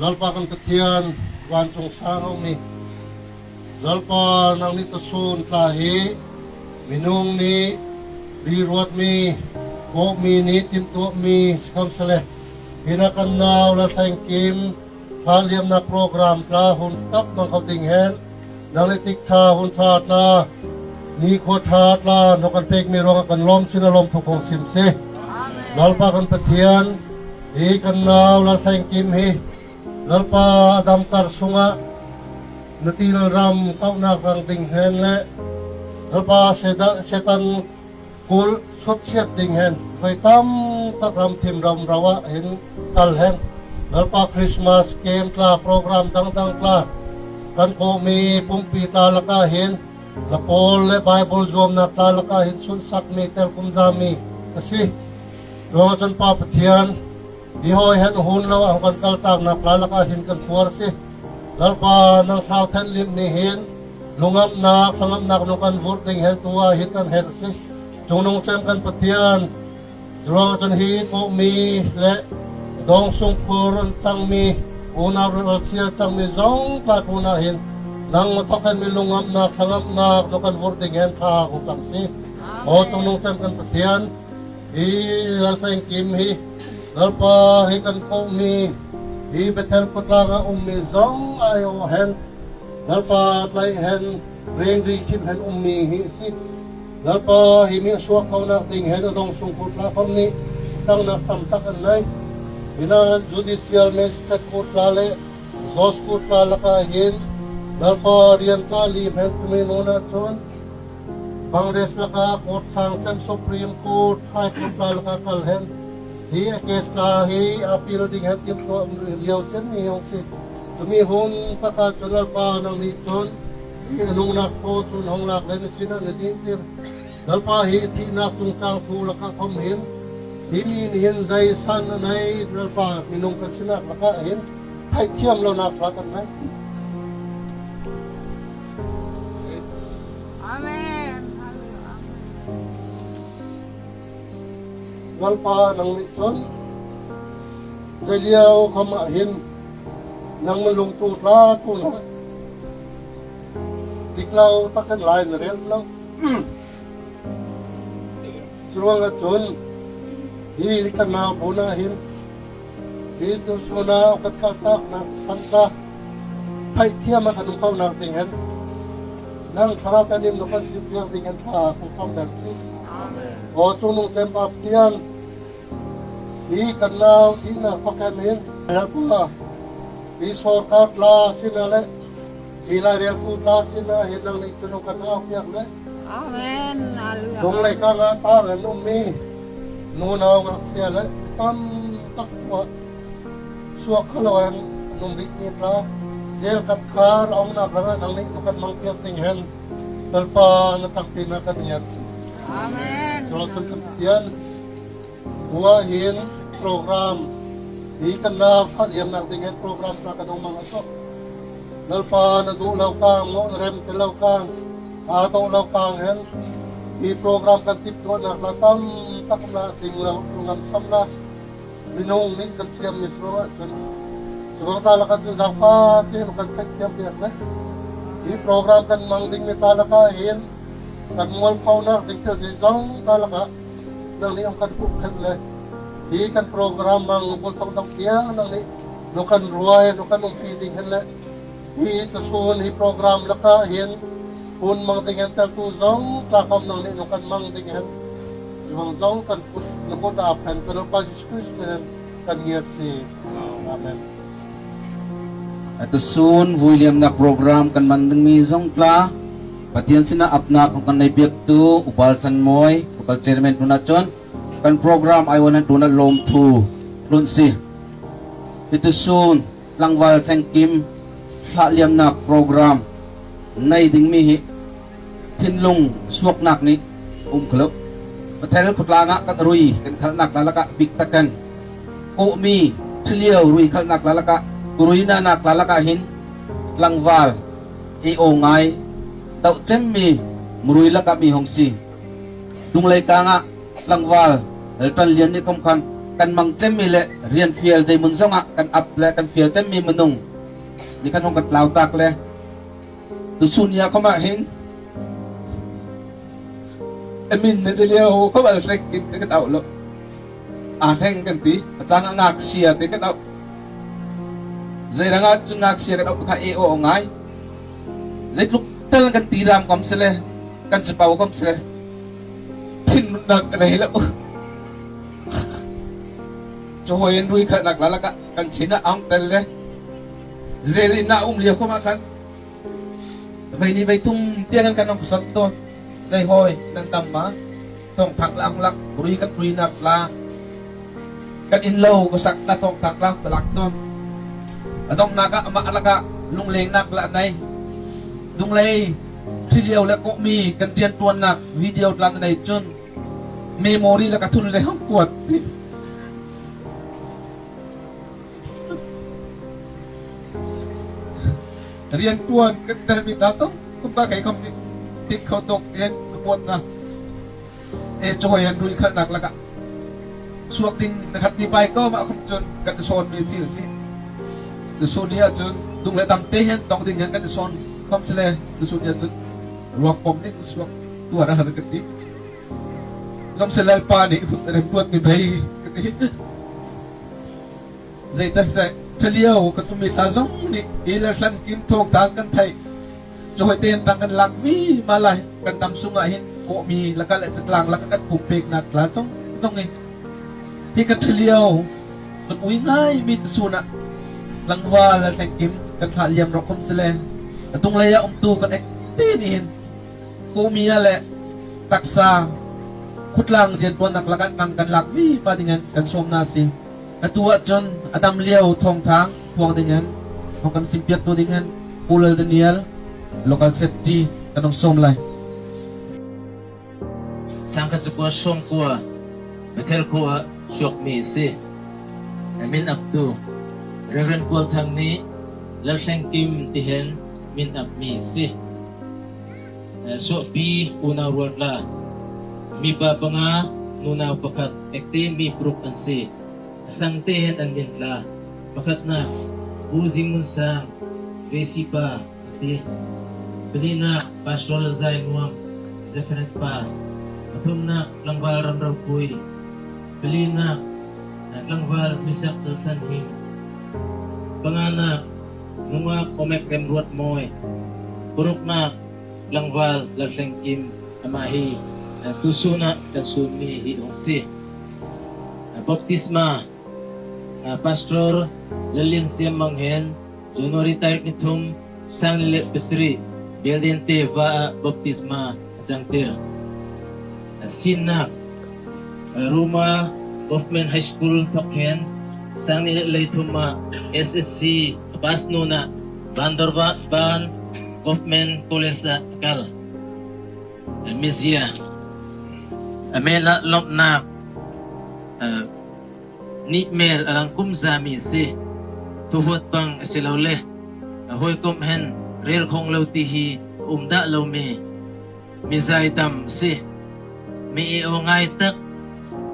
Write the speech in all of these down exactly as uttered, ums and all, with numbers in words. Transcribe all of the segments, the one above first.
Lalpa kan Pathian, vancung sâng a um mi Lalpa, nangnih tuah sun tla hi minung nih ri ruat mi, kawhmi nih timhtuah mi si khawmsele, hinah kan nau Lalthlengkim thlahliamnâk program tla hun tak mang kho ding hen, nangnih tik ṭha hun ṭha tla, nikhua ṭha tla na kan pêk mi ruangah kan lâwm sinah lâwmthu kan sim si. Lalpa kan Pathian, hi kan nau Lalthlengkim hi Lalpa, a dam kar sungah na til ram kauhnâk rang ding hen leh Lalpa, Seta-, Setan kulh suksiat ding hen voi tam tak ram thim ram rau ah hin kal hen. Lalpa, Christmas camp tla, program dangdang tla, kan kawhmi pumpi tla lakah hin la pâwl leh Bible zuamnâk tla lakah hin sunhsak mi, telkumza mi asi. Ruangah chun Pa Pathian, hi hâwi hen hun lo ah hawng kan kaltâknâk tla lakah hin kan khuar si. Lalpa, nang thlau thenhlimh nih hin lungngamhnâk, thlangamhnâk nung kan vurh ding hen tuah hin kan herh asi. Chungnung sem kan Pathian, churuangah chun hi kawhmi leh dâwngsung khur an changmi, unau ralsia changmi zawng tla tlûnah hin nangmah thawk hen mi lungngamhnâk, thlangamhnâk nung kan vurh ding hen thlak kan cham asi. Aw chungnung sem kan Pathian, hi Lalthlengkim hi, Lalpa, hi kan kawhmi, hi Bethel khawtlâng ah um mi zawng aiawh hen, Lalpa, tlaih hen, rêng ri khimh hen um mi hi asi. Lalpa, hi mi a suak khonâk ding hen a dâwngsung khur tla khawm nih tangnâk tam tak an nei. Hinah judicial magistrate khur tla leh judge khur tla lakah hin, Lalpa, rian tla lîm hen timi nûnah chun Congress lakah, Court sâng chem, Supreme Court, High Court tla lakah kal hen, hi a case tla hi appeal ding hen timhtuah liau chen mi hawng si. Chumi hun takah chun Lalpa nangnih chun hi a nungnâk thaw chun hawng lâk le na sinah na dîntir. Lalpa, hi thihnâk chungchâng thu lakah khawm hin, hi mi nih hin zei san a nei, Lalpa, minung kan sinâk lakah hin theihthiam lonâk tla kan nei. Amen. Amen. Lalpa, nangnih chun zei liau khawm ah hin nangmah lungtu tla tlûnah dik lo tak hen lâi na rêl lo. Churuangah chun hi kan nau tlûnah hin hi tusun ah kan kaltâknâk san tla theihthiam ah kan um khonâk ding hen, nang Thlarau Thianghlim nung kan simfial ding hen thlak kan khawm bêk asi. Aw chungnung sem Pa Pathian, hi kan nau thihnâk thawk hen hin, Lalpa, hi sawrkar tla sinah leh hi lâirêltu tla sinah hin nangnih chun kan âu piak le. Amen. Hallelujah. Dunglei kâng ah tâng hen um mi nunau ngakchia leh tam tak tuah suak kho lo hen an um bik mi tla, jêl khat khar a umnâk rangah nangnih nung kan mang piak ding hen, Lalpa, na tangpi na kan ngiar asi. Amen. Churuangah chun kan Pathian, tuah hin program hi kan nau thlah liamnâk ding hen program tla kan hawng mang a sawh. Lalpa, na duh lo kâng maw, na remti lo kâng, a dawh lo kâng hen hi program kan timhtuahnâk tla tam tak um lai, ding lo, lungngamsamnâk, minung nih kan siam mi churuangah chun, chubang tla lakah chun zangfâk hen kan theihthiam piak le. Hi program kan mang ding mi tla lakah hin kan mualphonâk ding thil zeizawng tla lakah nangnih hawng kan khuh hen le, hi kan program mang mualpho dawngh tiang nangnih nung kan ruai, nung kan umpi ding hen le, hi tusun hi program lakah hin hun mang ding hen teltu zawng tla khawm nangnih nung kan mang ding hen, zumang zawng kan kut na kut ap hen kan Lalpa Jisu Krist min hen kan ngiar asi. Amen. A tusun vui liamnâk program kan mang ding mi zawng tla Pathian sinah apnâk kan nei piaktu Upa Lalthanmawi, local chairman tlûnah chun kan program aiawh hen tlûnah lâwmthu tlun asi. Hi tusun tlangvâl thlengkim thlah liamnâk program nei ding mi hi thinlung suaknâk nih um kho lo. Bethel khawtlâng ah kan rui kan khalhnâk tla lakah bîk tak hen, kawhmi thiliau rui khalhnâk tla lakah, rui nanâk tla lakah hin tlangvâl ei aw ngâi, dawh chem mi murui lakah mi hawng si. Dunglei kâng ah tlangvâl Lalṭanlian nih khawm khan kan mang chem mi leh rian fial zeimun zawngah kan ap leh kan fial chem mi minung nih khan hawng kan tlâu tâk le. Tusun ni ah khawm ah hin a min na zei liau khawm ah Lalthlengkim ti kan auh lo. A thleng kan ti, a chang ah ngâksia ti kan auh. Zeirangah chun ngâksia kan auh kha ei aw ngâi. Zeitluk tal kan ti ram khawmsele, kan chapau khawmsele, thinlungnâk kan nei lo. Chu hâwi hen rui khalhnâk tla lakah kan sinah a hawng tel le, zeirinah a um liau khawm ah khan vei ni vei thum tiang hen kan hawng sawt tâwn. Zei hâwi nan dam ma? Thâwngthâng tla hawng lak, rui kan ruinâk tla, kan in lo khawsak tla thâwngthâng tla hawng lak tâwn. A dawnghnâk ah amah lakah lunglengnâk tla a nei. Dunglei thiliau leh kawhmi kan rianṭuannâk video tla na nei chun memory lakah thun le hawng kuat ti. Rianṭuan kan tel mi ta tawng, kum ka kei khawm ti, ti kho tawk hen ka puan na. E, chu hâwi hen ruikhalhnâk lakah suak ding na khat ni pai ko mah khawm chun kan sâwn mi thil si. Tusun ni ah chun dung leh dam tê hen tawng ding hen kan sâwn khawmsele, tusun ni ah chun ruak pawm ding suak tuar a har ka ti. Khawmsele Lalpa nih hut remruat mi bei ka ti. Zeitâ seh, ṭhaliau kan um mi ta zawng nih i Lalthlengkim thâwngthâng kan theih. Chu hâwi tê hen tang kan lâk vima lai, kan dam sungah hin Kawhmi lakah leh Catlang lakah kan pumpêknâk tla zawng zawng hi. Hi kan ṭhaliau kan ui ngâi mi tusun ah tlangvâl Lalthlengkim kan thlah liam rawh khawmsele, a dunglei ah umtu kan ektê nih hin Kawhmi ah leh taksa khawtlâng rianṭuannâk lakah tang kan lâk vima ding hen kan sâwm na si. Atu ah chun a dam liau thâwngthâng phuang ding hen, hawng kan simpiaktu ding hen Pu Lal Daniel, Local Safety, kan hawng sâwm lai. Sângkhat zakua sâwmkua, Bethel khua ah suak mi asi. A min aptu Reverend Kual Thang nih Lalthlengkim ti hen min ap mi asi. Suahpi unau rual tla, mipa panga, nunau pakhat, ektê mi paruk an si. A sâng tê hen an min tla. Pakhatnâk, Pu Zingmunsâng, Gracie pa, ti. Palinâk, Pastor Zainuam, Zephyrin pa. Pathumnâk, tlangvâl Ram Ropui. Palinâk, tlangvâl Misak Lalsanhim. Panganâk, nungâk Omek Remruat Mawi. Paruknâk, tlangvâl Lalthlengkim. Amah hi tusun ah kan sûn mi hi hawng si. Baptisma, Pastor Lalliansiam Mang hen January tarik ni thum, sâng nih leh pasarih, Beldente va ah baptisma a changtir. Sînnâk, Ruma Government High School thawk hen sâng nih leh leithum ah S S C a pass nûnah Bandarban Government College ah a kal. Mizia, a mêl ah lâwmhnâk, nih mêl a langkumza mi asi. Thuhuat bang asilole, a hâwikomh hen rêl khawng lo ti hi a um dah lo mi. Mizâidam asi. Mi ê aw ngâi tak,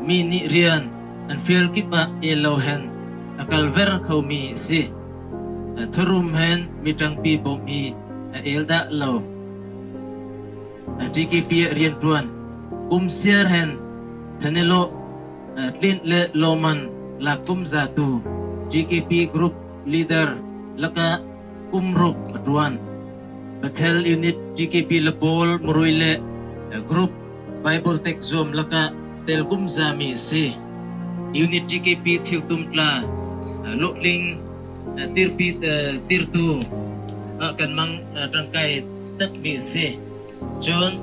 mi nih rian an fial kip ah êl lo hen a kal ver kho mi asi. Thurum hen mi ṭangpi bawmh hi a êl dah lo. T K P ah rianṭuan. Kum siar hen Thanelo, Tlint leh Lawman lâkkumzatu, T K P group leader lakah kum ruk a ṭuan. Bethel Unit T K P Labawl, Murui leh group Bible tekzuam lakah têlkumza mi asi. Unit T K P thiltum tla, Lawhtling, tirpi, tirtu ah kan mang ṭangkâi tak mi asi. Chun,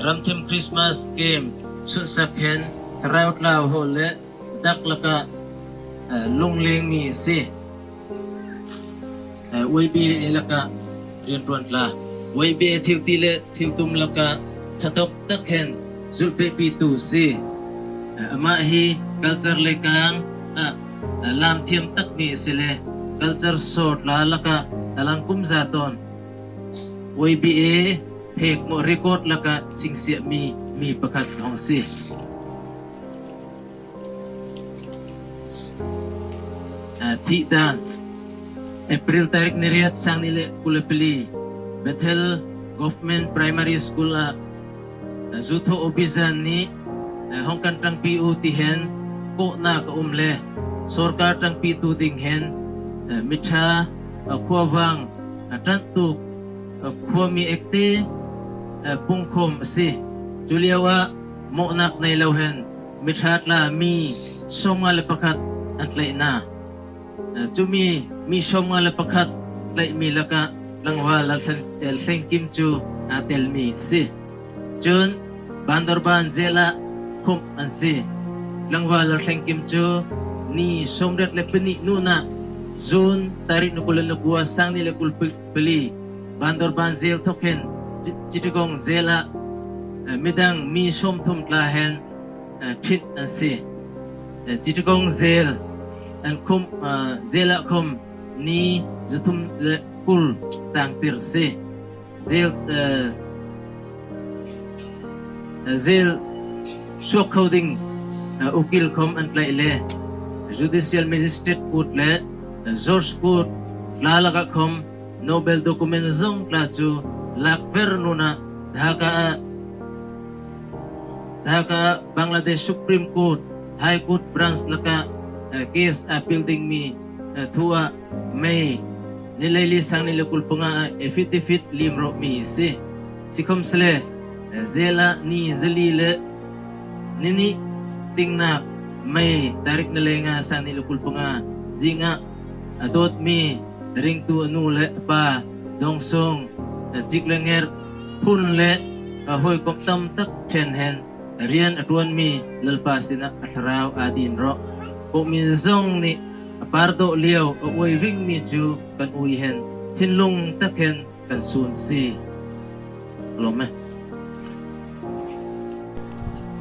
ramthim Christmas game sunhsak hen thlarau tlau hâwl leh dak lakah lunglêng mi asi. Y B A lakah rianṭuan tla. Y B A thilti leh thiltum lakah thathawk tak hen zulhpêhpitu asi. Amah hi culture leikâng ah lâmthiam tak mi asile, culture show tla lakah a langkumza tâwn. Y B A phêk maw record lakah singsiah mi, mi pakhat hawng si. Thih dân. April tarik ni riat, sâng nih leh kul leh pali, Bethel Government Primary School ah Jutho Obizan nih hawng kan ṭangpi u ti hen kawhnâk a um le, sawrkar ṭangpitu ding hen miṭha khuavâng ṭanhtu khuami ektê pungkhawm asi. Chu liauah mawhnâk nei lo hen miṭha tla mi sâwmnga leh pakhat an tleih na. Chu mi, mi sâwmnga leh pakhat tleih mi lakah tlangvâl Lalthlengkim chu a tel mi asi. Chun Bandarban jail ah khumh an si. Tlangvâl Lalthlengkim chu ni sâwmriat leh panih nûnah, June tarik ni kul leh ni kua, sâng nih leh kul pali, Bandarban jail thawk hen Chittagong jail ah midang mi sâwmthum tla hen ṭhit an si. Chittagong jail an khumh, jail ah khawm ni zathum leh kul tangtir asi. Zel, eh, zel suak kho ding, eh, ukil khawm an tlaih le, Judicial Magistrate Court le, eh, George Court tla lakah khawm noble document zawng tla chu lâk ver nûnah Dhaka ah, Dhaka ah Bangladesh Supreme Court, High Court Branch lakah, eh, case a pil ding mi, eh, thu ah May nileili sâng nih leh kul panga ah affidavit lim rawh mi asi. Sikhawmsele, eh, zel ah ni zali leh ni nih tingnâk May tarik nileinga sâng nih leh kul panga zîng ah a dâwt mi ringtu a nu leh a pa, Dongsung, a chîk leh ngerh phun leh a hâwikawm tam tak ṭhen hen rian a ṭuan mi Lalpa sinah a thlarau â dîn rawh. Kawhmi zawng nih a pâr dawh liau a uai ving mi chu kan ui hen thinlung tak hen kan sûn asi. Lâwm e.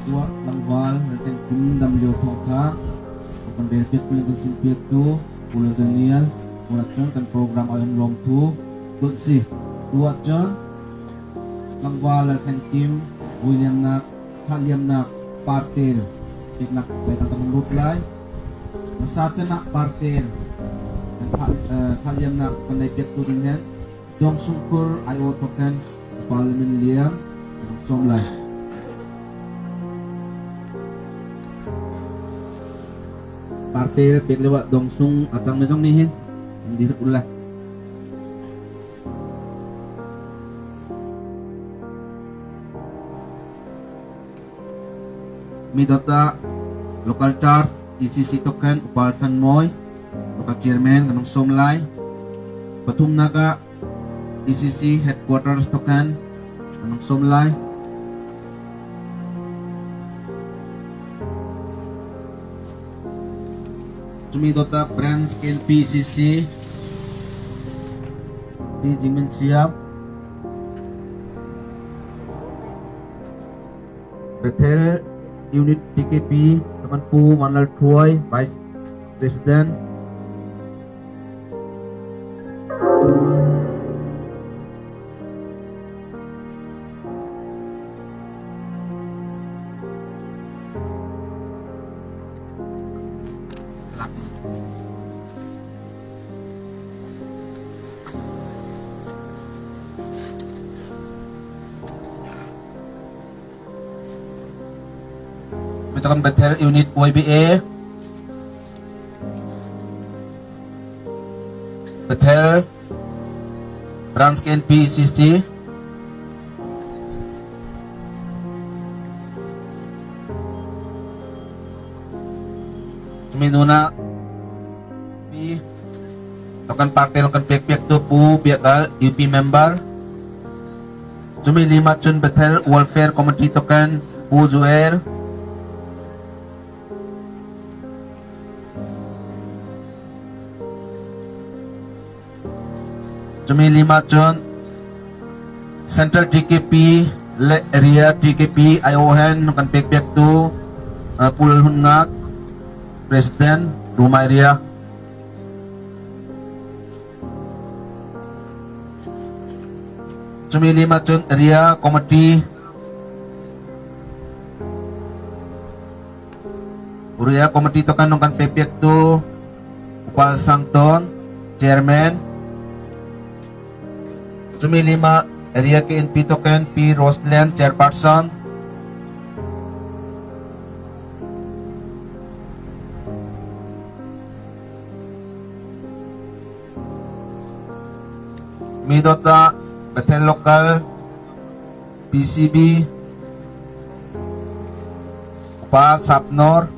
Tuah tlangvâl Lalthenkim Damliau Thâwngthâng, kan rêlpiaktu leh kan sunpiaktu Pu Lalzanial, Pu Lalzan, kan program â lâwmthu kan sûn asi. Tuah chun tlangvâl Lalthenkim vuiliamnâk, thahliamnâk pârtêl pêknâk kan kan lût lai. Masa chan ah pârtêl kan thah, eh, thahliamnâk kan lei piaktu ding hen Dongsung Kul I O thawk hen Upa Lalminlian kan hawng sâwm lai. Pârtêl pêk liauah Dongsung a tang mi zawng nih hin an dîr u lai. Mi dawtah Local Church E C C thawk hen Upa Lalthanmawi, Local Chairman, kan hawng sâwm lai. Pathumnâk ah E C C Headquarters thawk hen kan hawng sâwm lai. Chu mi dawtah Branch K N P E C C, Pi Jingminsiam. Bethel Unit T K P thawk hen Pu Vanlalthuai, Vice President. Mi thawk hen Bethel Unit Y B A, Bethel Branch K N P E C C. Chu mi nûnah Pi thawk hen pârtêl kan pêk piaktu Pu Biakgal, U P member. Chu mi lîmah chun Bethel Welfare Committee thawk hen Pu Joel. Chu mi lîmah chun Central T K P leh Area T K P I O hen kan pêk piaktu, eh, Pu Lalhunngak, President, Ruma Area. Chu mi lîmah chun Area Committee, Area Committee thawk hen hawng kan pêk piaktu Upa Lalsangton, Chairman. Chu mi lîmah Area K N P thawk hen Pi Roslen, Chairperson. Mi dawtah Bethel Local P C B, Upa Sapnor,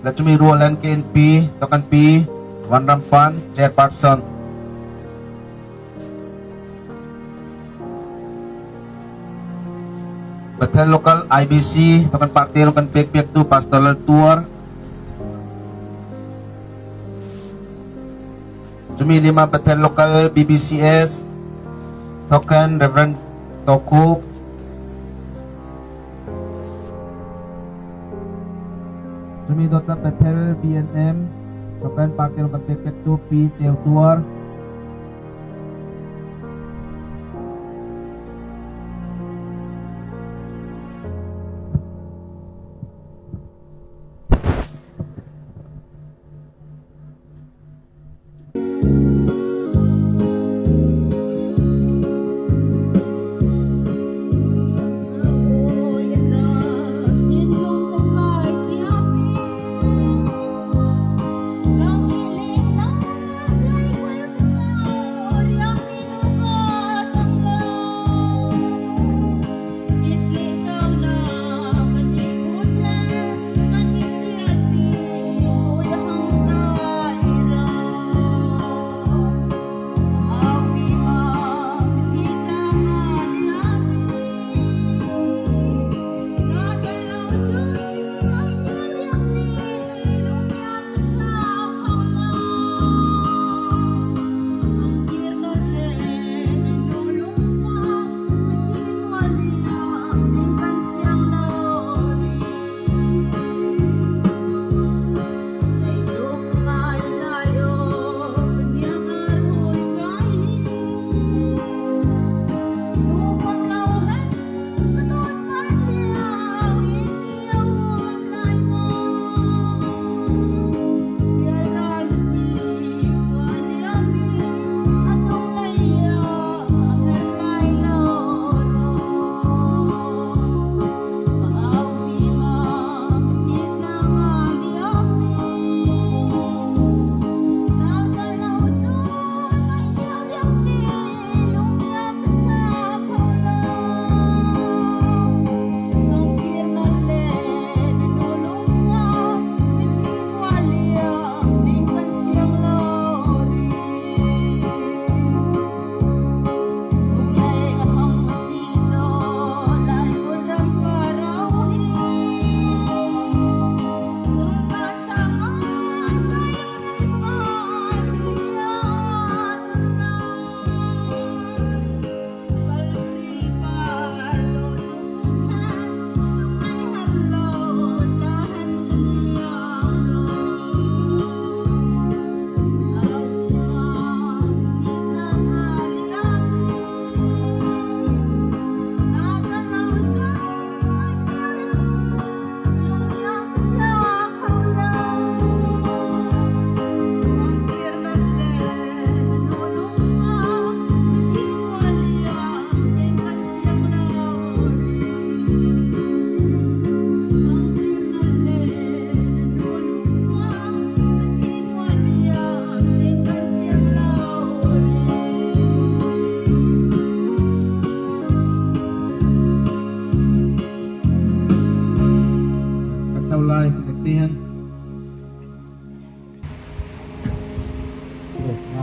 leh chu mi rual hen K N P thawk hen Pi Vanrampan, Chairperson. Bethel Local I B C thawk hen pârtêl kan pêk piaktu Pastor Laltuar. Chu mi lîmah Bethel Local B B C S thawk hen Reverend Tokhup. Chu mi dawtah Bethel B N M thawk hen pârtêl kan pêk piaktu Pi Teutuar.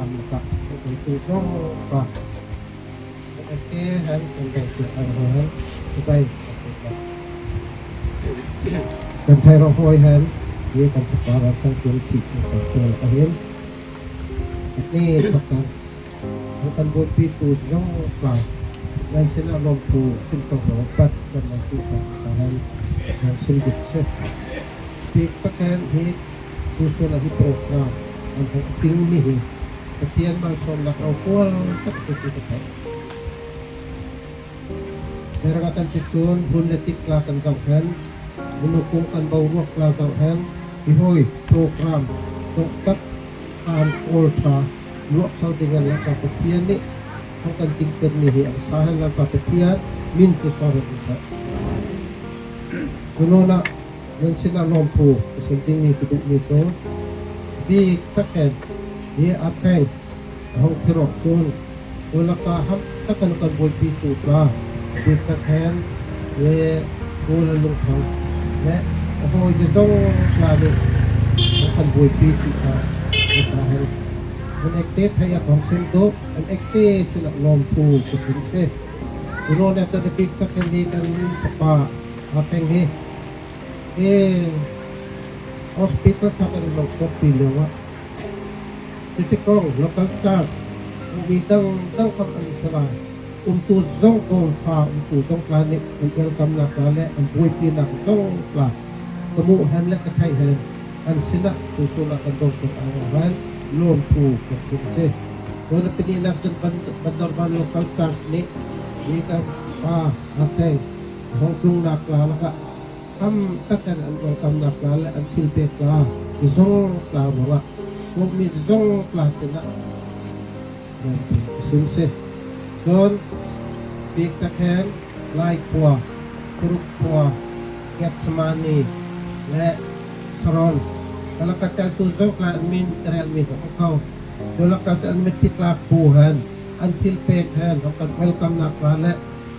Kan tu zong pa. Kan ti hen kan dai tu ang hen. Kan thei rong hoi hen. Ye kan tu pa kan tu ti kan tu hen. Ni kan kan buaipitu zong pa. Nan sinah lâwmthu sim tawk lo pat kan nan tu pa hen. Nan sim dik seh. Bîk tak hen hi tusun ah hi program an hawng ting mi hi Pathian malsâwmnâk rokual tak a si ti ka theih. Herga kan ti chun hun le tik tla kan zoh hen, minukung kan boruak tla zoh hen, hi hâwi program zoh tak an kawlṭha luah tho ding hen Lalpa Pathian nih hawng kan tingtir mi hi an sa hen Lalpa Pathian min chu sawr hen. Tunûnah nan sinah lâwmthu ka sim ding mi ka duh mi chu bîk tak hen hi a teng a hawng thi rawh chun, tu lakah hamh tak hen kan buaipitu tla bîk tak hen hi Pu Lalungthang leh a hâwi te zong tla nih hawng kan buaipi ti kha ka sa hen. An ektê theih ah ka hawng sim duh, an ektê sinah lâwmthu ka sim seh. Tunûnah kan bîk tak hen hi kan chapa a teng hi. Hi hospital kha kan lo kawkpi liauah, Chitikong local church, mi dang dang khawm an si lai. Umtu zong kawlfa, umtu zong tla nih an welcome-nâk tla leh an buaipinâk zong tla ka muh hen leh ka theih hen an sinah tusun ah kan dawngh tuk ang hen lâwmthu kan sim seh. Tunah panihnâk chun Ban-, Bandarban local church nih hi kan pa a teng hawng tungnâk tla lakah hamh tak hen an welcome-nâk tla leh an thilpêk tla zong tla ruangah Kawhmi zong tla sinah lâwmthu ka sim seh. Chun bîk tak hen Lai khua, Kuruk khua, Gethsemane leh Saron, ka lakah teltu zong tla an min ka rêl mi ka um kho. Chu lakah an mitthi tla kho hen, an thilpêk hen hawng kan welcome-nâk tla leh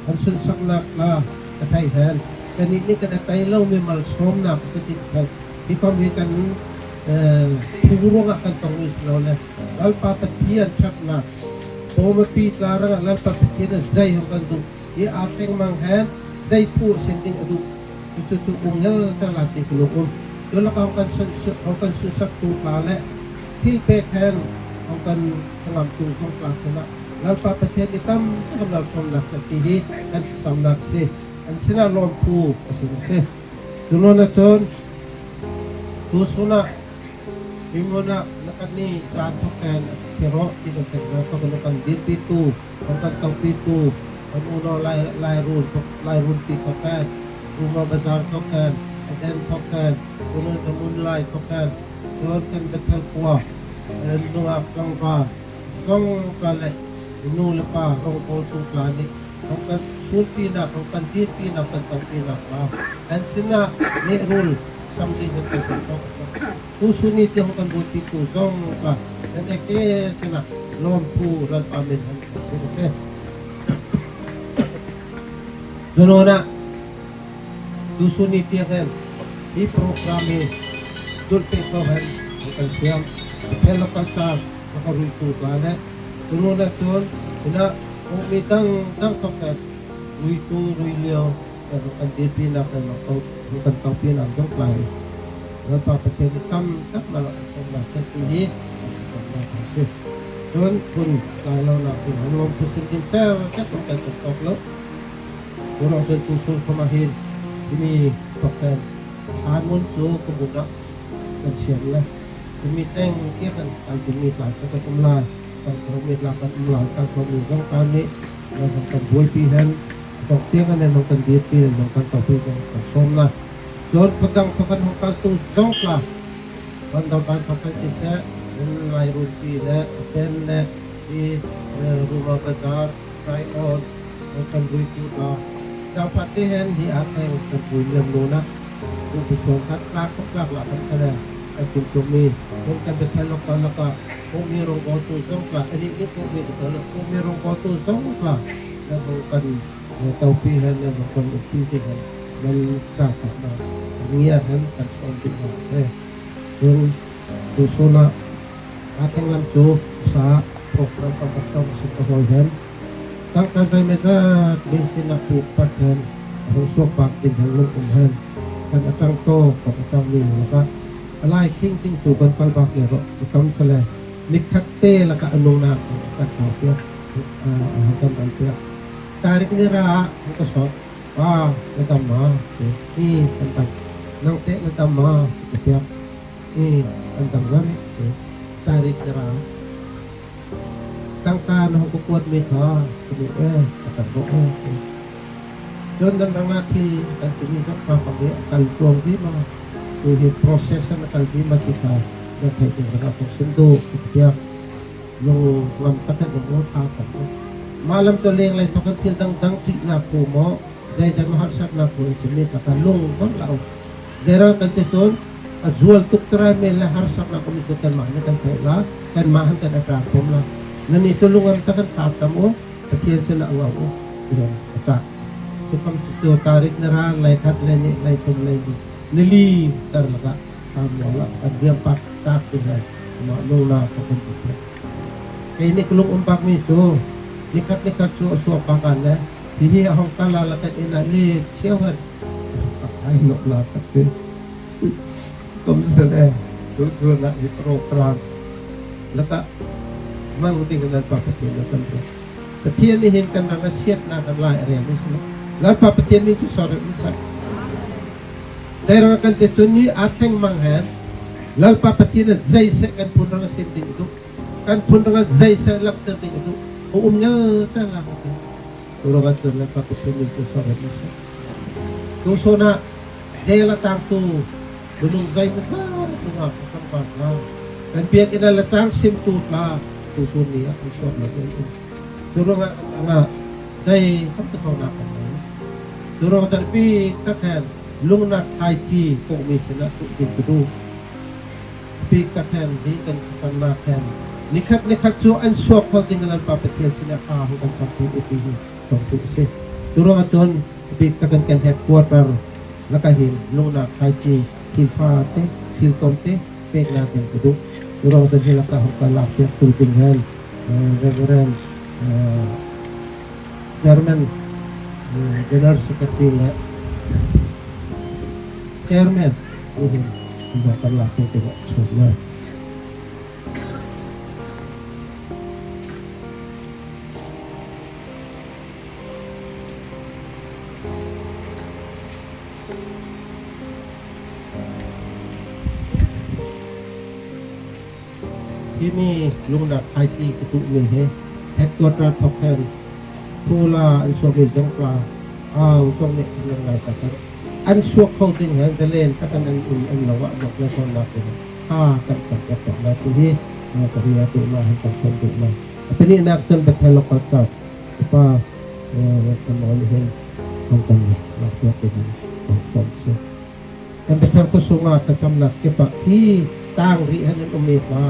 an sunhsaknâk tla ka theih hen. Kannih nih kan a tei lo mi malsâwmnâk ka ti theih. Hi khawm hi kan, eh, thu ruangah kan tawng mi si lo le, Lalpa Pathian ṭhatnâk, pawmapi tla rangah Lalpa Pathian a zei hawng kan duh. Hi a teng mang hen zei thu a sim ding a duh. Hi chu chu um ngelchel lai ti ka lung um. Chu lakah hawng kan sun, hawng kan sunhsaktu tla leh thilpêk hen hawng kan sangamtu zong tla sinah Lalpa Pathian nih tam tak malsâwmnâk kan ti hi kan sawmnâk si. An sinah lâwmthu ka sim seh. Tunûnah chun tusun ah hi mun ah na kan ni chan thawk hen thi rawh ti kan theih nâk thawk hen na kan dîrpitu, na kan topitu, kan unau Lai, Lairun thawk, Lairun ti thawk hen, Ruma Bazar thawk hen, Eden thawk hen, tunûn kan Munlai thawk hen, tunûn kan Bethel khua, eh, nungak tlangvâl zong tla leh nu leh pa rawngbawl tu tla nih hawng kan sûnpinâk, hawng kan dîrpinâk, kan tawpinâk tla an sinah nehrul sam ding hen kan tawng. Tusun ni tiang hawng kan buaipitu zong tla nan ektê sinah lâwmthu Lalpa min hen kan sim seh. Tunûnah tusun ni tiang hen hi program hi dulh pêk lo hen hawng kan siam. Bethel local church lakah ruitu tla leh tunûnah chun hinah Kawhmi dang dang thawk hen ruitu ruiliau hen hawng kan dîrpinâk hen hawng kan tawpinâk zong tla hi Lalpa Pathian nih tam tak malsâwmnâk kan ti hi kan sawmnâk kan si. Chun hun tlai lonâk ding hen lâwmthu sim ding cherchep hawng kan tawng tawk lo. Churuangah chun tusun khawm ah hin hi mi thawk hen a mun chu ka mun ah kan siam le, hi mi teng tiang hen kan timi tla kan um lai, kan timi tla kan um lai, kan timi zong tla nih nan hawng kan buaipi hen, zong tiang hen nan hawng kan dîrpi hen, nan hawng kan tawpi hen kan sawm na. Chun padang thawk hen hawng kaltu zong tla, Bandarban thawk hen ti seh, Lairun ti leh Eden leh hi, eh, Ruma Bazar, Zion, hawng kan buaitu tla. Zaupat ti hen hi a teng kan vui liam nûnah. Buaipi sâwm khat tlâk khawm tlâk lah kan kha le kan timhtuah mi. Hawng kan Bethel local lakah Kawhmi rawngbâwltu zong tla, anih nih Kawhmi Bethel lakah Kawhmi rawngbâwltu zong tla. Nan hawng kan, eh, tawpi hen, nan hawng kan umpi ding hen, nan zaupat na, kan ngiar hen, kan sâwm ding hen. Eh, chun, tusun ah, A thleng lam chu sa program pakhat tawng sawm ka hawi hen. Tangka zei me zat mi sinah puk pat hen. A hawng suak bâk ding hen lung um hen. Kan a tang tawk, kan a tang mi lakah. A lai khing ding chu kan kal bâk le rawh. Ka tam sa le. Ni khat te lakah a nungnâk kan tawk piak. A, a hawng kan an piak. Tarik ni ra, hawng ka sawt. Pa, na dam ma, ti. Hi, kan dam. Nang teh na dam ma, ti ka piak. Hi, kan dam ngâ rih, ti. Tarik ni ra. Tangka na hawng ka kuat mi kha, ka mi e, ka tang rawh e, ti. Chun nan rangah thil kan ti mi zawk kha ka mi a kal tluang vima. Tu hi process a kal vima ti kha, na theih ding rangah kong sim duh, ti ka piak. Lung ngam tak hen lung aw tha kan. Mah lam chu leng lai thawk hen thil dang dang ṭihnâk phu maw. Zei zei maw harsatnâk phu hen si mi tak hen lung ngam lo. Zei rang kan ti chun, a zual tuk tara mi le harsatnâk um chu kanmah nih kan theih lai, kanmah hen kan a ṭang pum lai. Nannih chu lung ngam tak hen ṭha tam u, Pathian sinah ngam u. Ti hen a chah. Chu kam chu tarik ni ra, lai khat, lai nih, lai thum, lai li. Ni li tar lakah. Kan mual ah, kan riam pak tak ti hen. Amah nungnâk ka kan ti hen. Kei nih ka lung um bâk mi chu. Ni khat ni khat chu a suak bâk an le. Hi hi a hawng kal la lakah inn ah lek chiau hen. Ka hai nawh la tak ti. Kum sa le. Chu chu na hi program. Lakah. Mang ding nan pa Pathian na kan ro. Pathian nih hin kan rang a siatnâk kan lai a rel mi si lo. Lalpa Pathian min chu sawr rawh mi si. Zei rang kan ti chun ni a thleng mang hen. Lalpa Pathian nih zei seh kan phun rang a sim ding duh. Kan phun rang a zei seh langhter ding duh. Ka um ngial chang a ka ti. Tu rang a chun Lalpa Pathian min chu sawr rawh mi si. Tu sawn ah Zei la tangtu, minung zei minung zât, minung a ka sam bâk na. Kan biak inn ah la chang simtu tla, tu tu ni a kan suak lo ding. Chu ruangah kan tang ah, zei kan ti khonâk kan nei. Chu ruangah kan bîk tak hen, lungnâk thaichi, ko mi sinah tuh ding ka duh. Bîk tak hen, hi kan khanâk hen. Ni khat ni khat chu an suak kho ding Lalpa Pathian sinah kha hawng kan pangtu u ti hi, pangtu u si. Chu ruangah chun, bîk tak hen kan headquarter, lakah hin, lungnâk thaichi, thil fâ te, thil tawm te, pêknâk hen ka duh. Chu ruangah chun hi lakah hawng ka lâkpiaktu ding hen, eh, Reverend, eh, Chairman, eh, General Secretary le Chairman, hi hin, hawng ka lâkpiaktu ding hen, Hi mi lungnâk thaichi ka tuh mi hi headquarter thawk hen. Thu la an suak mi zawng tla. Au, zawng nih an ngai tak hen. An suak kho ding hen, zalen tak hen an in an lo ah nawk le sawn lâk ding hen. Ha, kan kan tak tak na tu hi. Ha, ka hi a tu na, hen kan kan tu na. A panihnâk chun Bethel Local Church. Ka pa, eh, kan mawi nih hen, hawng kan lâk piak te hen, hawng kan si. Kan Bethel khua sungah ka chamnâk kipah hi tâng rih hen an um mi kha,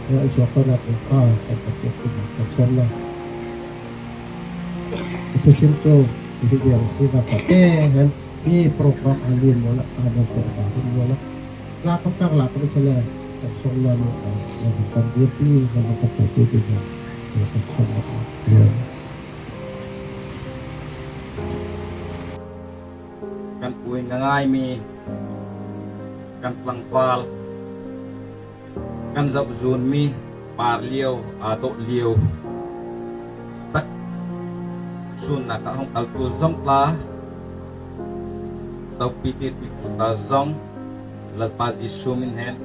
eh, an suak khonâk mi kha, kan kan piak te hen, kan sawm lai. Ka thusim chu, hi vial si na ka te hen, hi program a lian maw lah, a lian maw lah, a lian maw lah. Lâk kan tak lâk kan si le, kan sawm lai maw, eh, kan kan piak te, kan kan piak te hen, kan sawm lai. Kan ui ngâi mi, kan tlangvâl, kan zauh zûn mi, pâr liau, â dawh liau tak sûnnâk ah hawng kaltu zawng tla, topi titi ta zawng, Lalpa Jisu min hen,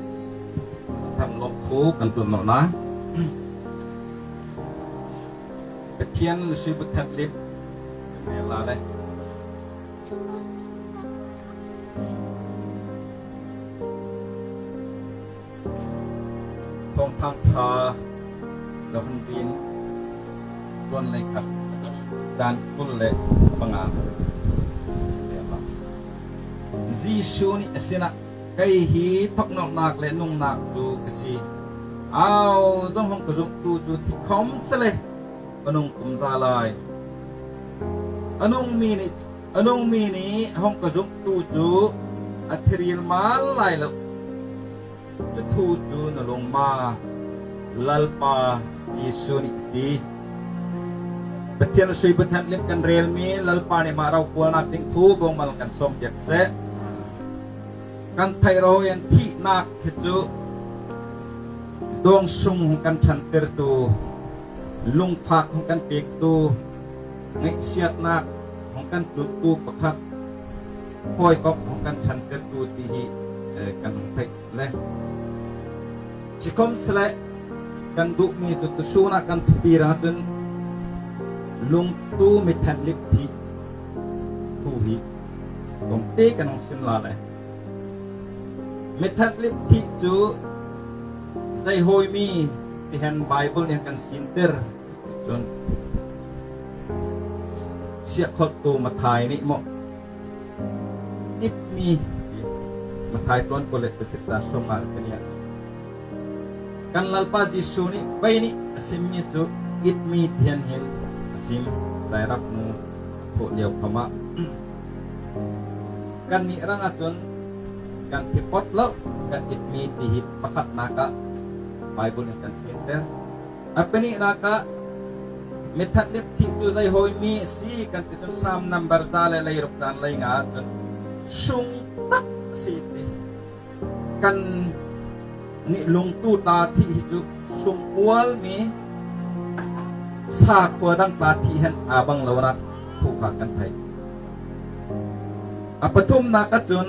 kan lâwmthu kan tun nawh na. Pathian sui bu that lip. Mel la le. Thâwngthâng Ṭha, Johan bîn, tuan leikhat, dân kul leh panga. Jisu nih a sinah, kei hi thawknawlhnâk leh nungnâk chu ka si. Âuzawng hawng ka zumhtu chu thi khawmsele, a nung tum zâ lai. A nung mi nih, a nung mi nih hawng ka zumhtu chu a thi rîl mâl lai lo. Chu thu chu na lung ma. Lalpa Jisu nih ti. Pathian sui Pathian lim kan rel mi, Lalpa nih mah rokualnâk ding thu bawngmal kan sawm piak seh. Kan theih rawh hen thihnâk hi chu dâwngsung hawng kan ṭhantirtu, lungfâk hawng kan pêktu, ngaihsiatnâk hawng kan tluttu pakhat, hâwikawk hawng kan ṭhantirtu ti hi, eh, kan hawng theih le. Sikhawmsele kan duh mi chu tusûn ah kan thupi rang chun lungtu mi thenhlip thih thu hi kawmte kan hawng sim lai le. Mi thenhlip thih chu zei hâwi mi ti hen Bible nih kan sîntir. Chun siakhawltu Mathai nih maw, it mi, Mathai tluan kul leh pasarih chang sâwmnga leh pariat. Kan Lalpa Jisu nih vei nih a sim mi chu it mi ti hen hin a sim. Zairap nu a thawh liau khawm ah kannih rangah chun kan thi pawt lo, kan it mi ti hi pakhatnâk ah Bible nih kan sîntir. A panihnâk ah mi thenhlip thih chu zei hâwi mi asi kan ti chun Sâm number za leh leiruk chang leinga ah chun sung tak asi ti. Kannih lungtu tla thih hi chu sung ual mi sakhua dang tla thih hen a bang lonâk thu kha kan theih. A pathumnâk ah chun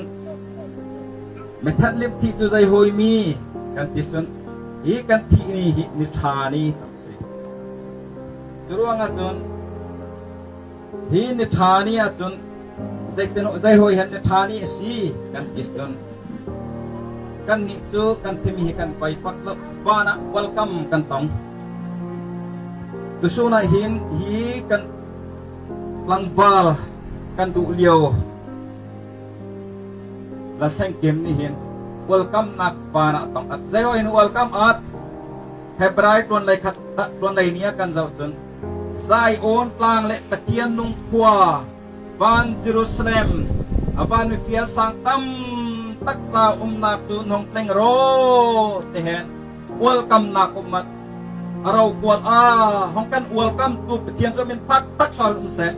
mi thenhlip thih chu zei hâwi mi kan ti chun hi kan thih ni hi ni ṭha ni asi. Churuangah chun hi ni ṭha ni ah chun zei ti hen, zei hâwi hen ni ṭha ni asi kan ti chun kannih chu kan thi mi hi kan vâi pak lo, vân ah welcome kan tawng. Tusûn ah hin hi kan tlangvâl kan duh liau Lalthlengkim nih hin welcomenâk vân ah tawng awt. Zei hâwi hen welcome awt? Hebrai tluan leikhat, tluan leini ah kan zoh chun Zion tlâng leh Pathian nung khua, vân Jerusalem, a vân mi fial sâng tam tak tla umnâk chu hawng tleng rawh ti hen welcomenâk um awt. A rokual a hawng kan welcometu Pathian chu min fâk tak sawr um seh.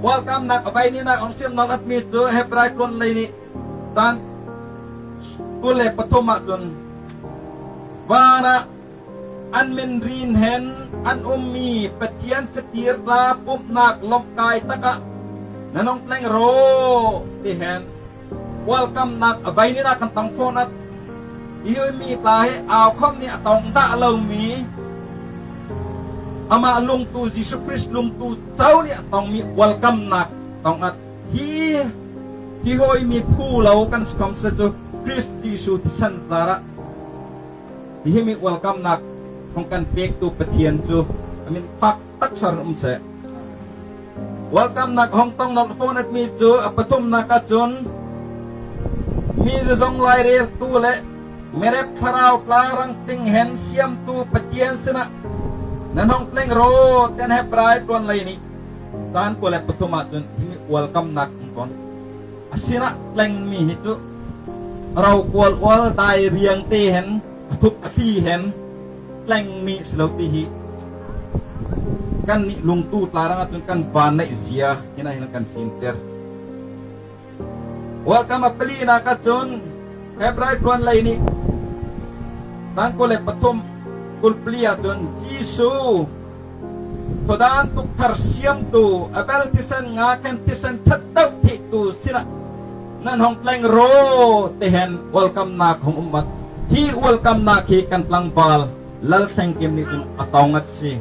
Welcomenâk a veini nâk hawng sim nawlh awt mi chu Hebrai tluan leini chang kul leh pathum ah chun vân ah an min rîn hen an um mi Pathian fâtîr tla pumhnâk lawmhkâi tak ah nan hawng tleng rawh ti hen welcomenâk a veini nâk kan tawng fâwn awt. Hi hâwi mi tla hi âukhawm nih a tawng dah lo mi, amah lungtu Jisu Krist lungtu cho nih a tawng mi welcomenâk tawng awt. Hi, hi hâwi mi phu lo kan sikhawmsele chu Krist Jisu thisen zârah hi hi mi welcomenâk hawng kan pêktu Pathian chu a min fâk tak sawr um seh. Welcomenâk hawng tawng nawlh fâwn awt mi chu a pathumnâk ah chun mi zawzawng lâirêltu leh mi rep thlarau tla rang ting hen siamtu Pathian sinah nan hawng tleng rawh ti hen Hebrai tluan leini chang kul leh pathum ah chun hi mi welcomenâk hawng tawng. A sinah tleng mi hi chu a rokual ual dâi riangte hen a thup a ti hen tleng mi asi lo ti hi kannih lungtu tla rangah chun kan vân neih zia hinah hin kan sîntir. Welcome a palinâk ah chun Hebrai tluan leini chang kul leh pathum, kul pali ah chun Jisu Thudân tukthar siamtu, Abel thisen ngâk hen thisen ṭhat deuh thihtu sinah nan hawng tleng rawh ti hen welcomenâk hawng um awt. Hi welcomenâk hi kan tlangvâl Lalthlengkim nih chun a tawng awt asi.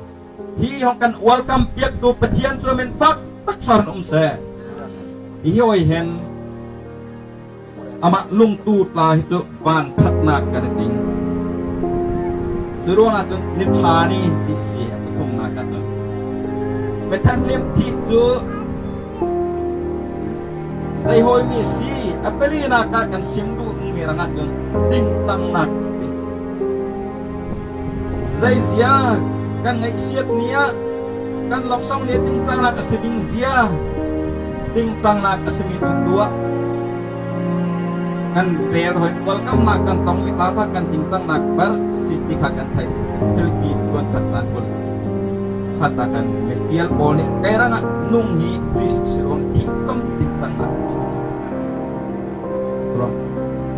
Hi hawng kan welcome piaktu Pathian chu min fâk tak sawr um seh. Hi hâwi hen amah lungtu tla hi chu vân ṭhatnâk kan ding. Churuangah chun ni ṭha ni ti asi a pathumnâk ah chun. Mi thenhlip thih chu zei hâwi mi asi, a palinâk ah kan sim duh mi rangah chun tingchangnâk ti. Zeizia kan ngaihsiat ni ah, kan lawksawng ni tingchangnâk asi ding zia, tingchangnâk asi mi tu ah kan rêl hâwi welcomenâk kan tawng mi tla kha kan tingchangnâk ber Ti ti kha kan theih. Philippi kuan khat nan kul khat ah kan mi fial pawl nih kei rangah nung hi Krist si ruang thih khawm tingtang nak si. Ruang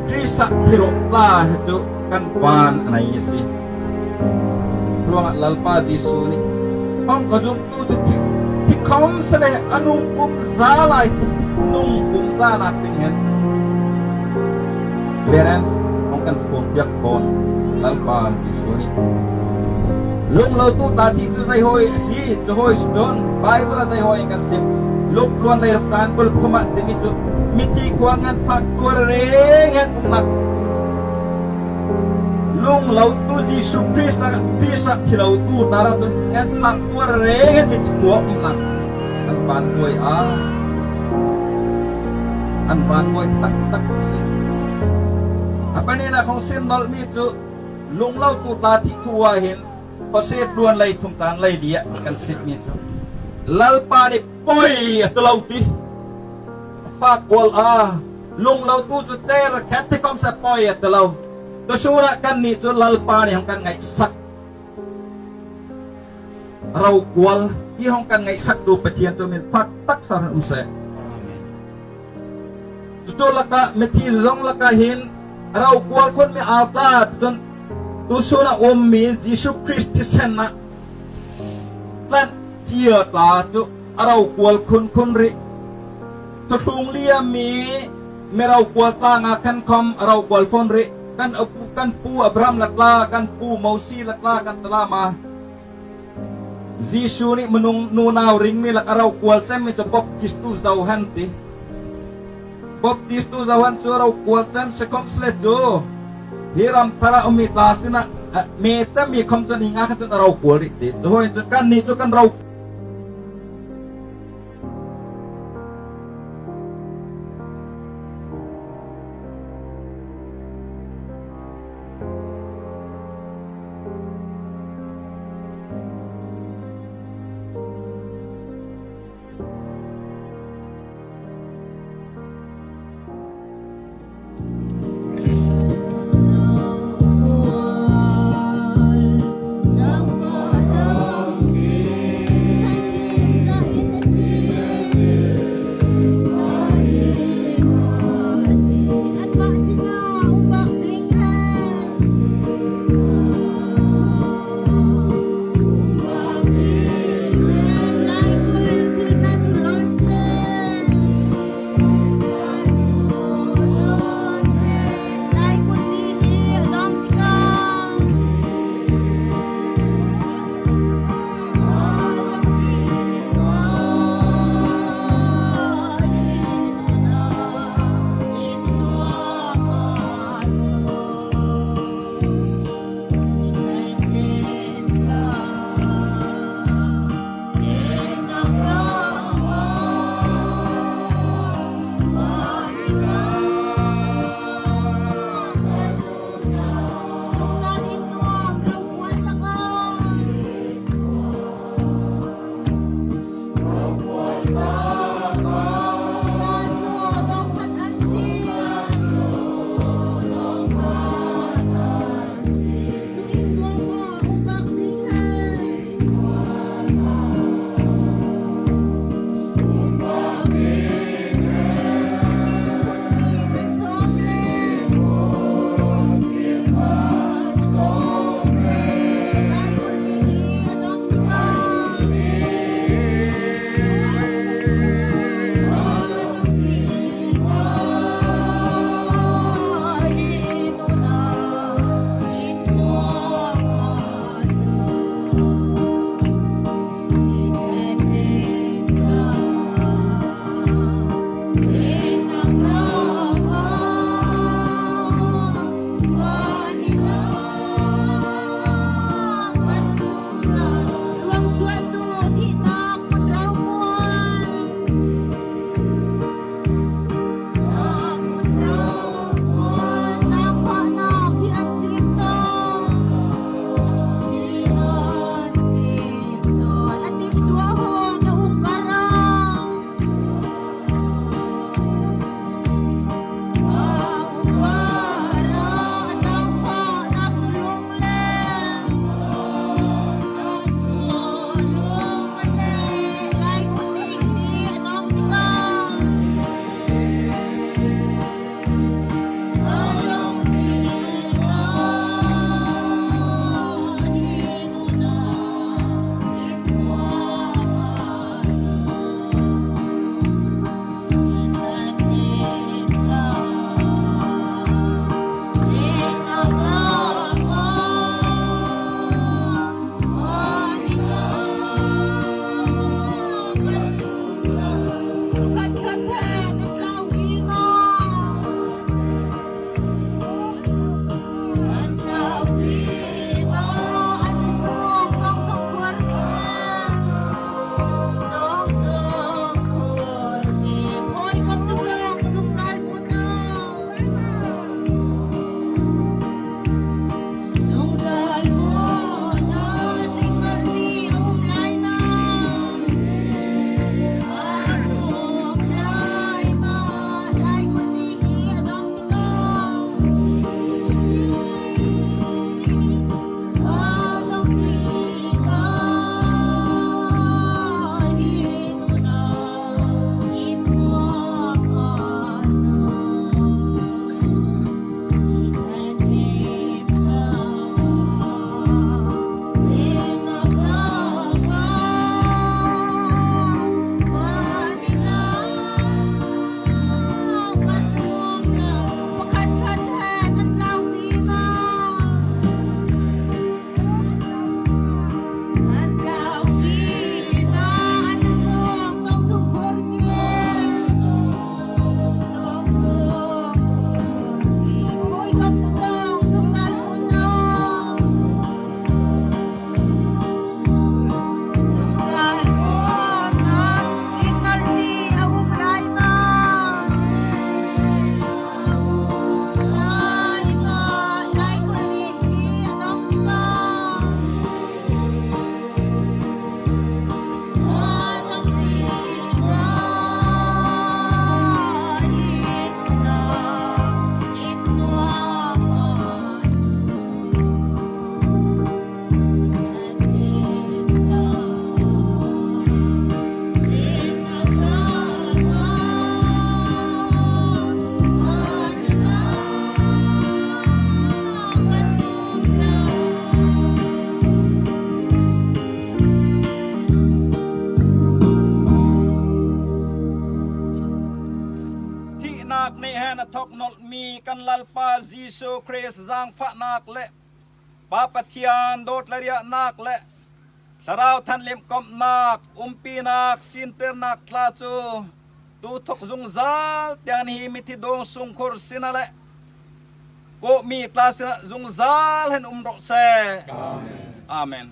Krist ah thi rawh tla hi chu kan van a nei asi. Ruangah Lalpa Jisu nih hawng ka zumtu chu thi, thi khawmsele a nung kum za lai, nung kum za nak ding hen. Parents, hawng kan phuang piak thawn Lalpa Jisu nih. Lunglotu tla thih chu zei hâwi asi, chu hâwi si chun Bible ah zei hâwi kan sim. Luk luan leiruk nan kul thum ah timi chu mithi khua ngen fâk tuar rêng hen um nak. Lunglotu Jisu Krist ah, Krist ah thilotu tla rang chun ngen fâk tuar rêng hen mithi khua um nak. An van hâwi a. An van hâwi taktak asi. A pahnina hawng sim nawlh mi chu lunglotu tla thih thu ah hin Hosea luan leithum chang leili ah kan sim mi chu Lalpa nih pawi a ti lo ti. Fâk kual a, lunglotu chu cherkhet thi khawmsele pawi a ti lo. Tusun ah kannih chu Lalpa nih hawng kan ngaihsak. Rokual hi hawng kan ngaihsaktu Pathian chu min fâk taksa hen um seh. Chu chu lakah mithi zawzawng lakah hin rokual khun mi âuta chun tusun ah um mi Jisu Krist thisen ah tlan chia tla chu a rokual khun khun rih. Thuthlung liam mi, mi rokual tla ngâ khan khawm a rokual fâwn rih. Kan a pu, kan pu Abraham la tla, kan pu Mosi la tla, kan tla ma. Jisu nih minung nunau ring mi lakah a rokual chem mi chu Baptistu Johan ti. Baptistu Johan chu a rokual chem si khawmsele chu hi ram thar ah um mi tla sinah, eh, mi chem mi khawm chu ni ngâ khan chun a rokual rih ti. Chu hâwi chu kannih chu kan ro Thawknawlh mi kan Lalpa Jisu Krist zângfahnâk leh Pa Pathian dâwt leh riahnâk leh Thlarau Thenhlimh kawmhnâk, umpinâk, sîntirnâk tla chu tu thawk zungzâl tiang hi mithi dâwngsung khur sinah leh kawhmi tla sinah zungzâl hen um rawh seh. Amen. Amen.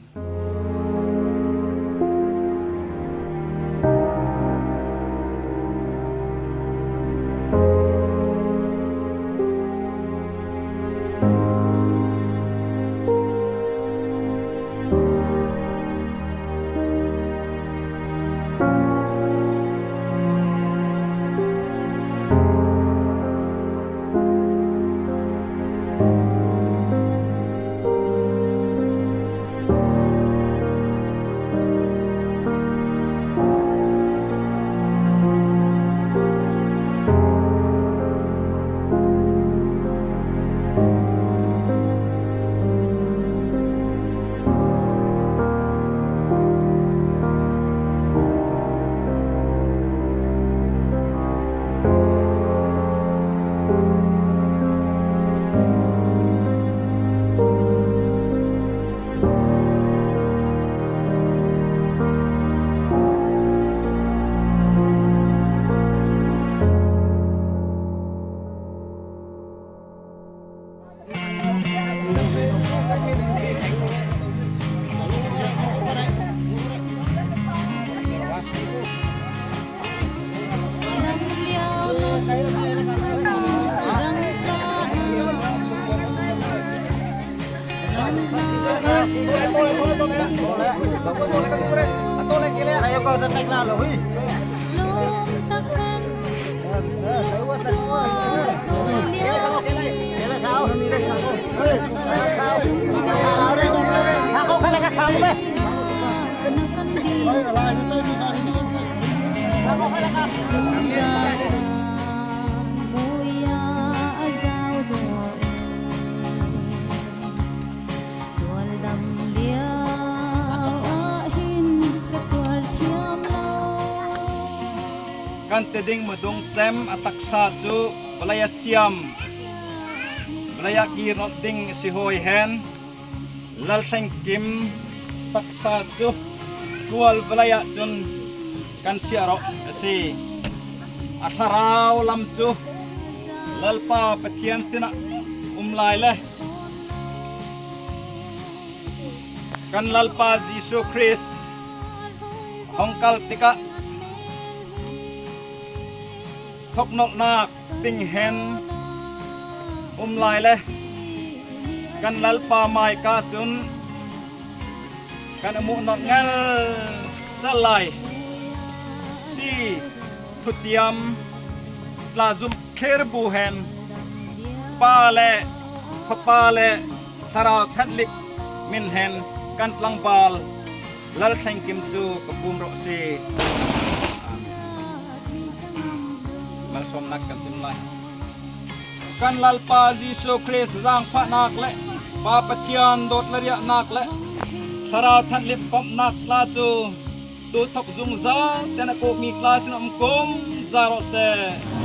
Kan ti ding madung chem a taksa chu vawlei ah siam, vawlei ah kîr nawlh ding asi hâwi hen, Lalthlengkim taksa chu tual vawlei ah chun kan siah rawh asi. A thlarau lam chu Lalpa Pathian sinah um lai le kan Lalpa Jisu Krist hawng kal tikah thawknawlhnâk ting hen um lai le kan Lalpa mâika chun kan muh nawlh ngelchel lai ti thutiam tla zumh thlîr bu hen Pa leh Fapa leh Thlarau Thenhlimh min hen kan tlangvâl Lalthlengkim chu ka pûm rawh asi. Malsâwmnâk kan sim lai. Kan Lalpa Jisu Krist zângfahnâk leh Pa Pathian dâwt leh riahnâk leh Thlarau Thenhlimh kawmhnâk tla chu tu thawk zungzâl tiang ah kawhmi tla sinah um kumza rawh seh.